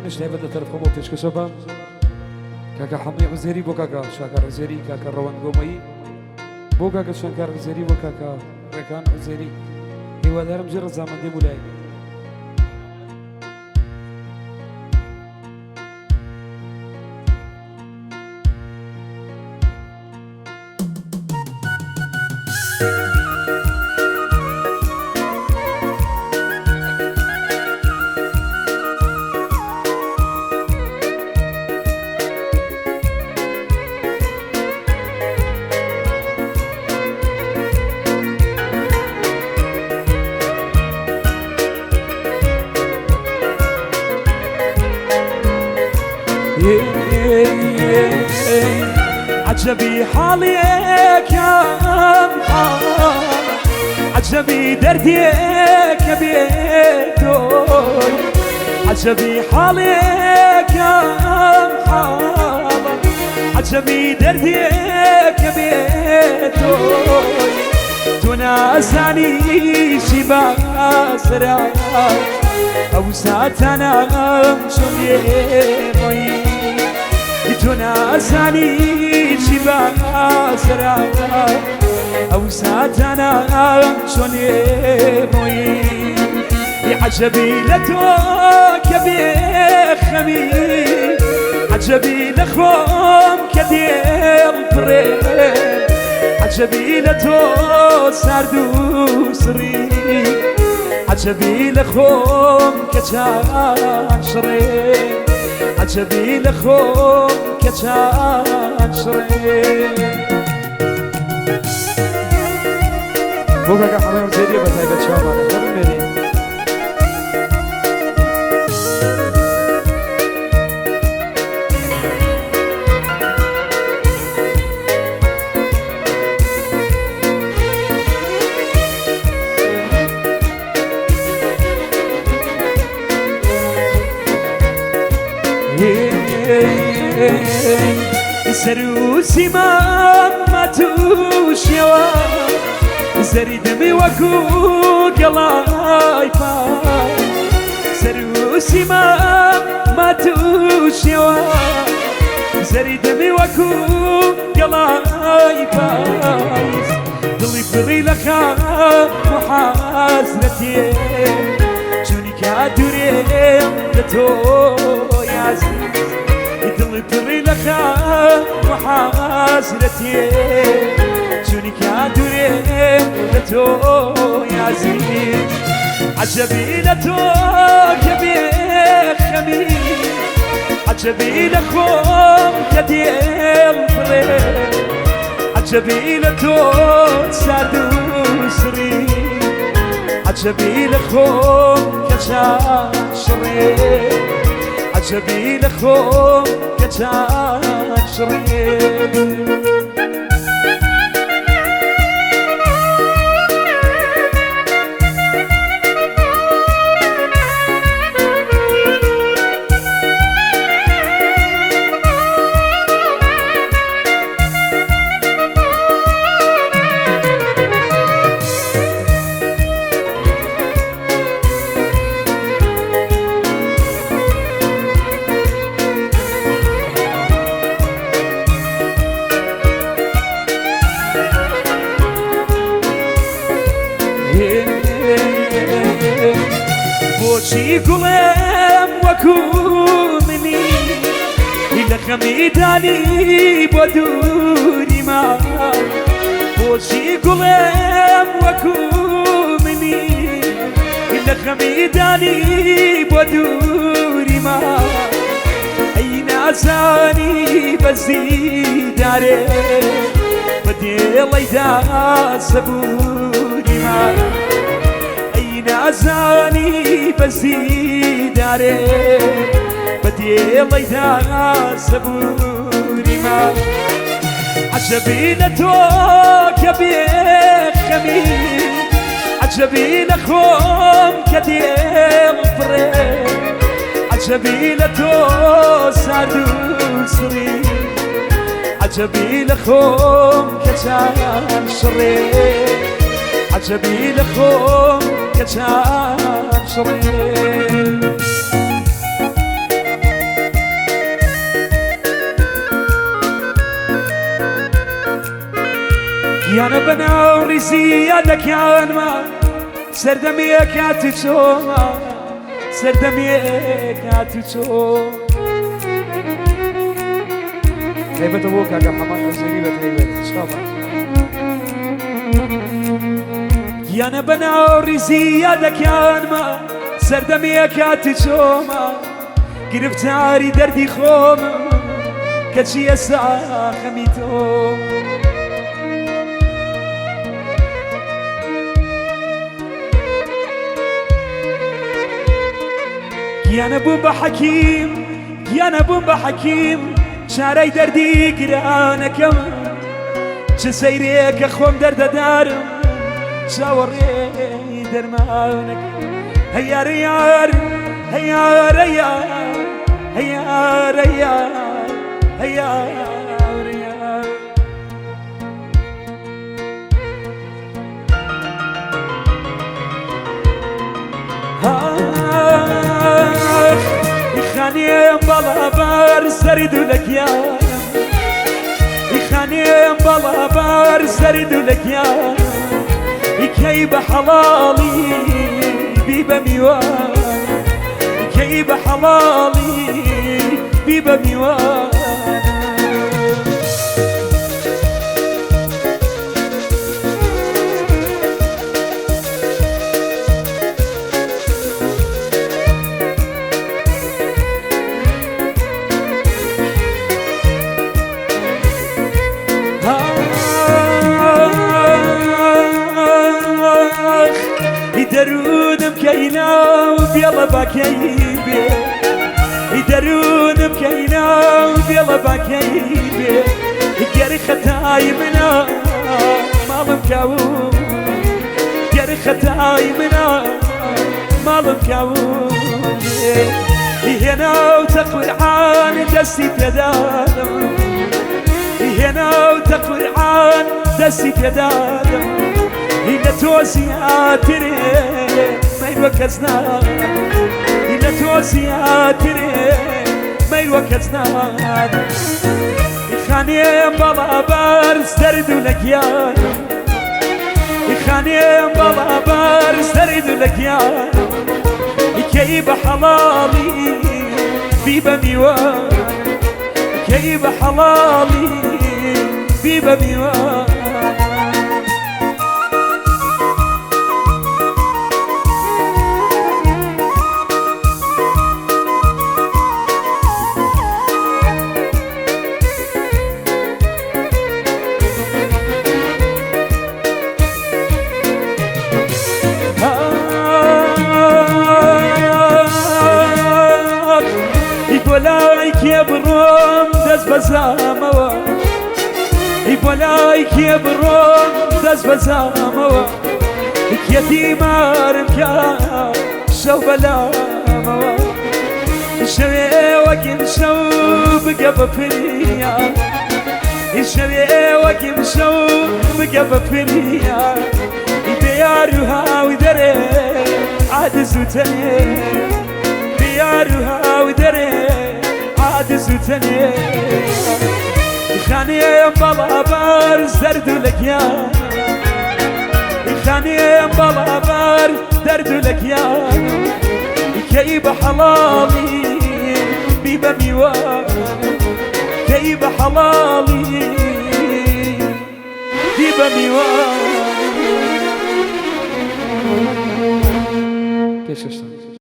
منش تایبەت لە تەرەف خۆمەوە پێشکەشە بە کاکە حەمەی عوزێری، بۆ کاکە شاکار عوزێری، کاکە ڕەوەند گۆمەیی، بۆ کاکە شەنکار عوزێری، بۆ کاکە ڕێکان عوزێری. هیوادارم جێ ڕەزامەندی بوو لای. عجبي حاليك يا محمد، عجبي درديك يا بيتوي، عجبي حاليك يا محمد، عجبي درديك يا بيتوي، تناساني شبا سرا أو ساتنا شوني تناساني شبا سرا أو ساتنا شوني عجبي لتوك بخمي، عجبي لخوم كدير بريم، عجبي لتو ساردو سري، عجبي لخوم كجان شري، عجبي لخوم كجان شري. بۆ کاکە حەمەی عوزێریە بە تایبەت چاومانە هەر بمێنی. سەروسی مامە تووشیەوە، زەری دەمی وەکو گەڵای پای، سەروسی مامە تووشیەوە، زەری دەمی وەکو گەڵای پای، دڵی پڕی لە خاک و حەزرەتێ، چونی کە دوورێم لە تۆ یازیز، دڵی پڕی لە خاک و حەزرەتێ، چونی کە دوورێم لە تۆ یازیز، عجبی لە تۆ کە بێخەمی، عجبی لە خۆم کە دێڵ پڕێ، عجبی لە تۆ سارد و سڕی، عجبی لە خۆم کە چاوشڕێ، عجبی لە خۆم کە چاوشڕێ. بۆچی گوڵێم وەکو منی لە خەمیدانی بۆ دووری ما، بۆچی گوڵێم وەکو منی لە خەمیدانی بۆ دووری ما، ئەی نازانی بەزیدارێ بە دێڵەیدا سەبووری ما، ئەی نازانی بەزیدارێ بە دێڵەیدا سەبووری ما، عجبی لە تۆ کە بێخەمی، عجبی لە خۆم کە دێڵ پڕێ، عجبی لە تۆ سارد و سڕی، عجبی لە خۆم کە چاوم شڕێ، عجبی لە خۆم کە چاوم شڕێ. گیانە بەناو ڕیزی یادەکانما سەردەمیە کاتی چۆما سەردەمیە کاتی چۆ. تایبەتە بۆ کاکە حەمان عوزێری بە تایبەت شابە. گیانە بەناو ڕیزی یادەکانما سەردەمیە کاتی چۆما گرفتاری دەردی خۆمم کەچی ئێستا خەمی تۆ. گیانە بووم بە حەکیم گیانە بووم بە حەکیم چارەی دەردی گرانەکەم چ سەیرێکە خۆم دەردەدارم چاوەڕێی دەرمانەکەم هەیارە یار هەیارە یار هەیارە یار هەیارە یار. خانیم بالا بار سەری دوو لە گیان خانیم بالا بار سەری دوو لە گیان کەی بە حەڵاڵی بی بە میوان کەی بە حەڵاڵی بی بە میوان. دەروونم کەینا و بێڵە باکەی بێ دەروونم کەینا و بێڵە باکەی بێ گەر خەتای منە ماڵم کاوو گەر خەتای منە ماڵم کاوو هێنا و تە قورعان دەستی پێدادم هێنا و تە قورعان دەستی پێدادم لە تۆ زیاترێ مەیوە کەس نادەم لە تۆ زیاترێ مەیوە کەس نادەم خانێم باڵا بەرز دەرد و لە گیانم خانێم باڵا بەرز دەرد و لە گیانم کەی بە حەڵاڵی بی بە میوان کەی بە حەڵاڵی بی بە میوان. بۆ لای کێ بڕۆم دەست بەزامەوە بۆ لای کێ بڕۆم دەست بەزامەوە کێ تیمارم کە شەو بەلامەوە شەوێ وەکیم شەو بگە بە فریا شەوێ وەکیم شەو بگە بە فریا بێیار و هاو دەرێ عادز و تەنێ بێیار و هاو دەرێ عادز و تەنێ خانێم باڵا بەرز دەرد و لە گیان خانێم باڵا بەرز دەرد و لە گیان کەی بە حەڵاڵی بی بە میوان کەی بە حەڵاڵی بی بە میوان. پێشکەشتان.